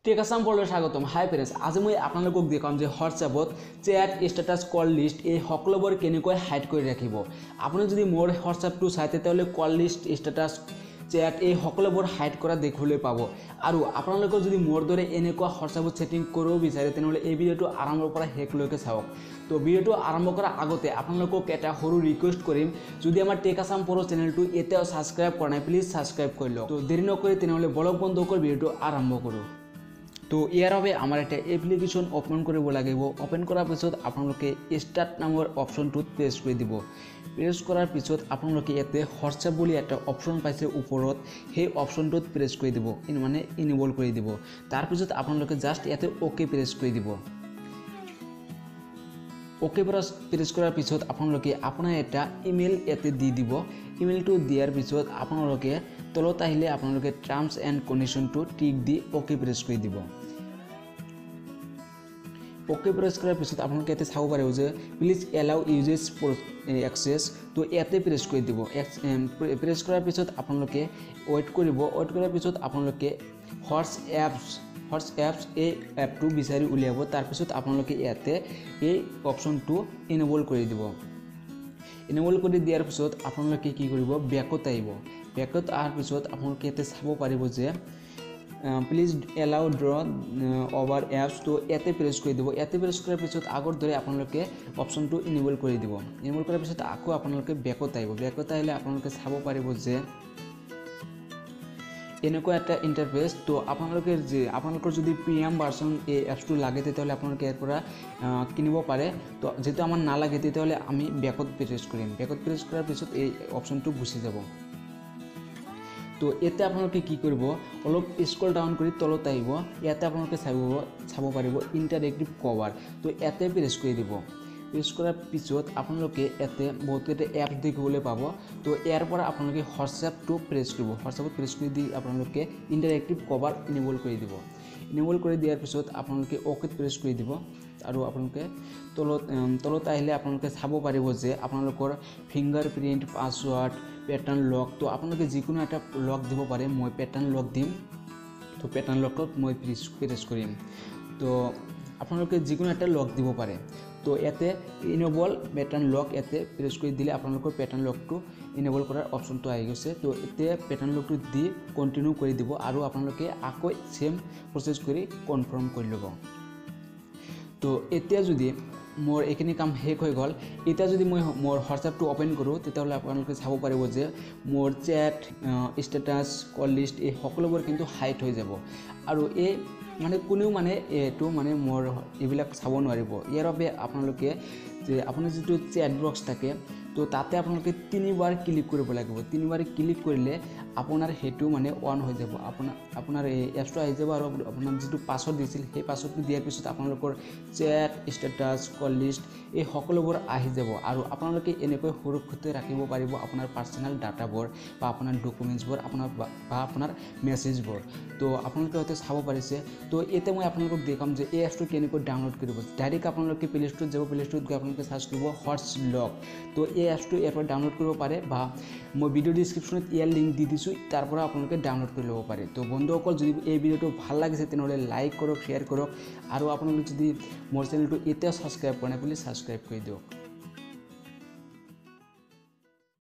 Tech Assam বৰ্ডলৈ স্বাগতম। হাই friends, আজি মই আপোনালোকক দেখুৱাম যে হোৱাটছএপত চেট, ষ্টেটাছ, কল লিষ্ট এই সকলোবোৰ কেনেকৈ হাইড কৰি ৰাখিব। আপুনি যদি মোৰ হোৱাটছএপটো চায় তেতিয়াহ'লে কল লিষ্ট, ষ্টেটাছ, চেট এই সকলোবোৰ হাইড কৰা দেখিবলৈ পাব। আৰু আপোনালোকেও যদি মোৰ দৰে এনেকুৱা হোৱাটছএপত ছেটিং কৰিব বিচাৰে তেনেহ'লে এই ভিডিঅ'টো আৰম্ভৰ পৰা শেষলৈকে চাওক। তো ভিডিঅ'টো আৰম্ভ কৰাৰ আগতে আপোনালোকক এটা সৰু ৰিকুৱেষ্ট কৰিম, যদি আমাৰ টেক আছাম প্ৰ' চেনেলটো এতিয়াও ছাবস্ক্ৰাইব কৰা নাই প্লিজ ছাবস্ক্ৰাইব কৰি লওক। তো দেৰি নকৰি তেনেহ'লে বলক বন্ধ কৰি ভিডিঅ'টো আৰম্ভ কৰোঁ। তো ইয়াৰ বাবে আমাৰ এটা এপ্লিকেশ্যন অ'পেন কৰিব লাগিব। অ'পেন কৰাৰ পিছত আপোনালোকে ষ্টাৰ্ট নামৰ অপশ্যনটোত প্ৰেছ কৰি দিব। প্ৰেছ কৰাৰ পিছত আপোনালোকে ইয়াতে হোৱাটছএপ বুলি এটা অপশ্যন পাইছে ওপৰত, সেই অপশ্যনটোত প্ৰেছ কৰি দিব, মানে ইনেবল কৰি দিব। তাৰপিছত আপোনালোকে জাষ্ট ইয়াতে অ'কে প্ৰেছ কৰি দিব। অ'কে প্ৰেছ কৰাৰ পিছত আপোনালোকে আপোনাৰ এটা ইমেইল ইয়াতে দি দিব। ইমেইলটো দিয়াৰ পিছত আপোনালোকে তলত আহিলে আপোনালোকে টাৰ্মছ এণ্ড কণ্ডিশ্যনটো টিক দি অ'কে প্ৰেছ কৰি দিব। অ'কে প্ৰেছ কৰাৰ পিছত আপোনালোকে ইয়াতে চাব পাৰিব যে প্লিজ এলাউ ইউজেছ এক্সেছ, তো ইয়াতে প্ৰেছ কৰি দিব। প্ৰেছ কৰাৰ পিছত আপোনালোকে ৱেইট কৰিব। ৱেইট কৰাৰ পিছত আপোনালোকে হোৱাটছএপছ এই এপটো বিচাৰি উলিয়াব। তাৰপিছত আপোনালোকে ইয়াতে এই অপশ্যনটো এনেবল কৰি দিব। এনেবল কৰি দিয়াৰ পিছত আপোনালোকে কি কৰিব, বেকত আহিব। বেকত অহাৰ পিছত আপোনালোকে ইয়াতে চাব পাৰিব যে please allow draw over apps, তো ইয়াতে প্ৰেছ কৰি দিব। ইয়াতে প্ৰেছ কৰাৰ পিছত আগৰ দৰে আপোনালোকে অপশ্যনটো এনেবল কৰি দিব। এনেবল কৰাৰ পিছত আকৌ আপোনালোকে বেকত আহিব। বেকত আহিলে আপোনালোকে চাব পাৰিব যে এনেকুৱা এটা ইণ্টাৰফেচ। তো আপোনালোকে যে আপোনালোকৰ যদি প্ৰিমিয়াম ভাৰ্চন এই এপছটো লাগে তেতিয়াহ'লে আপোনালোকে ইয়াৰ পৰা কিনিব পাৰে। তো যিহেতু আমাৰ নালাগে তেতিয়াহ'লে আমি বেকত প্ৰেছ কৰিম। বেকত প্ৰেছ কৰাৰ পিছত এই অপশ্যনটো গুচি যাব। তো ইয়াতে আপোনালোকে কি কৰিব, অলপ স্ক্ৰল ডাউন কৰি তলত আহিব। ইয়াতে আপোনালোকে চাব পাৰিব ইণ্টাৰেক্টিভ কভাৰ, তো ইয়াতে প্ৰেছ কৰি দিব। প্ৰেছ কৰাৰ পিছত আপোনালোকে ইয়াতে বহুতকেইটা এপ দেখিবলৈ পাব। তো ইয়াৰ পৰা আপোনালোকে হোৱাটছএপটো প্ৰেছ কৰিব। হোৱাটছএপত প্ৰেছ কৰি দি আপোনালোকে ইণ্টাৰেক্টিভ কভাৰ এনেবল কৰি দিব। এনেবল কৰি দিয়াৰ পিছত আপোনালোকে অ'কেত প্ৰেছ কৰি দিব। আৰু আপোনালোকে তলত আহিলে আপোনালোকে চাব পাৰিব যে আপোনালোকৰ finger print, password, pattern lock, তো আপোনালোকে যিকোনো এটা লক দিব পাৰে। মই পেটাৰ্ণ লক দিম, তো পেটাৰ্ণ লকত মই প্ৰেছ কৰিম। তো আপোনালোকে যিকোনো এটা লক দিব পাৰে। তো ইয়াতে ইনেবল পেটাৰ্ণ লক ইয়াতে প্ৰেছ কৰি দিলে আপোনালোকৰ পেটাৰ্ণ লকটো ইনেবল কৰাৰ অপশ্যনটো আহি গৈছে। তো এতিয়া পেটাৰ্ণ লকটো দি কণ্টিনিউ কৰি দিব আৰু আপোনালোকে আকৌ ছেম প্ৰচেছ কৰি কনফাৰ্ম কৰি ল'ব। তো এতিয়া যদি মোৰ এইখিনি কাম শেষ হৈ গ'ল, এতিয়া যদি মই মোৰ হোৱাটছএপটো অ'পেন কৰোঁ তেতিয়াহ'লে আপোনালোকে চাব পাৰিব যে মোৰ চেট, ষ্টেটাছ, কল লিষ্ট এই সকলোবোৰ কিন্তু হাইড হৈ যাব। আৰু এই মানে কোনেও মানে এইটো মানে মোৰ এইবিলাক চাব নোৱাৰিব। ইয়াৰ বাবে আপোনালোকে যে আপোনাৰ যিটো চেট বক্স থাকে তো তাতে আপোনালোকে তিনিবাৰ ক্লিক কৰিব লাগিব। তিনিবাৰ ক্লিক কৰিলে আপোনাৰ সেইটো মানে অন হৈ যাব, আপোনাৰ এই এপছটো আহি যাব। আৰু আপোনাৰ যিটো পাছৱৰ্ড দিছিল সেই পাছৱৰ্ডটো দিয়াৰ পিছত আপোনালোকৰ চেট, ষ্টেটাছ, কল লিষ্ট এই সকলোবোৰ আহি যাব। আৰু আপোনালোকে এনেকৈ সুৰক্ষিত ৰাখিব পাৰিব আপোনাৰ পাৰ্চনেল ডাটাবোৰ বা আপোনাৰ ডকুমেণ্টছবোৰ, আপোনাৰ বা আপোনাৰ মেছেজবোৰ। তো আপোনালোকে হয়তো চাব পাৰিছে। তো এতিয়া মই আপোনালোকক দেখাম যে এই এপছটো কেনেকৈ ডাউনলোড কৰিব। ডাইৰেক্ট আপোনালোকে প্লে ষ্ট'ৰত যাব। প্লে ষ্ট'ৰত গৈ আপোনালোকে চাৰ্চ কৰিব হোৱাটছ লক। তো এই এপছটো ইয়াৰ পৰা ডাউনলোড কৰিব পাৰে বা মই ভিডিঅ' ডিছক্ৰিপশ্যনত ইয়াৰ লিংক দি দিছোঁ, তাৰ পৰা আপোনালোকে ডাউনলোড কৰি ল'ব পাৰে। তো বন্ধুসকল, যদি এই ভিডিঅ'টো ভাল লাগিছে তেনেহ'লে লাইক কৰক, শ্বেয়াৰ কৰক আৰু আপোনালোকে যদি মোৰ চেনেলটো এতিয়াও ছাবস্ক্ৰাইব কৰা নাই প্লিজ ছাবস্ক্ৰাইব কৰি দিয়ক।